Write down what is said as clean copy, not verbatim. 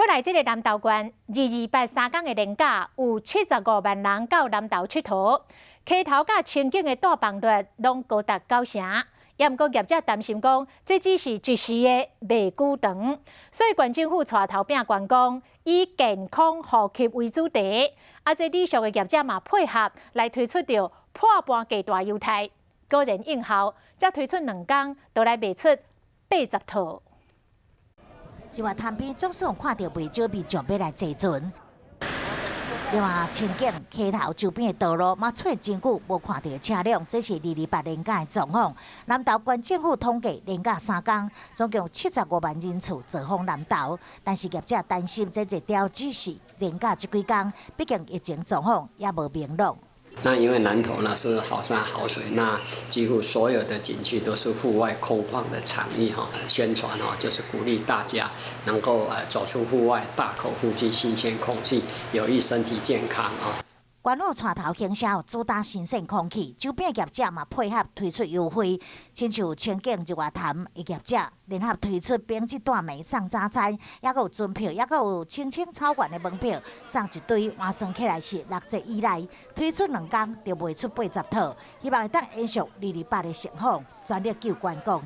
閣來這个南投縣，二二八三工的連假有75萬人到南投𨑨迌，溪頭佮清境的倒房率攏高達九成。也毋過業者擔心講，這只是一時的賣久長，所以縣政府帶頭拚觀光，以健康呼吸為主題。啊，這旅宿的業者嘛配合來推出著破半價大優待，果然應效，才推出2工，就來賣出80套。這話潭邊總算看著袂少民眾欲來坐船。另外，清境溪頭周邊的道路嘛，出真久無看著車輛，這是二二八連假的狀況。南投縣政府統計，連假三工總共75萬人次造訪南投，但是業者擔心這熱潮只是連假這幾工，畢竟疫情狀況猶無明朗。那因為南投呢是好山好水，那幾乎所有的景區都是戶外空曠的場域哈。宣傳哈，就是鼓勵大家能夠走出戶外，大口呼吸新鮮空氣，有益身體健康啊。縣府帶頭行銷，主打新鮮空氣，周邊業者嘛配合推出優惠，親像清境日月潭的業者聯合推出冰質大麥送早餐，猶閣有船票，猶閣有青青草原的門票，送一堆，換算起來是6折以內。推出2工就賣出80套，希望會當延續二二八的盛況，全力救觀光。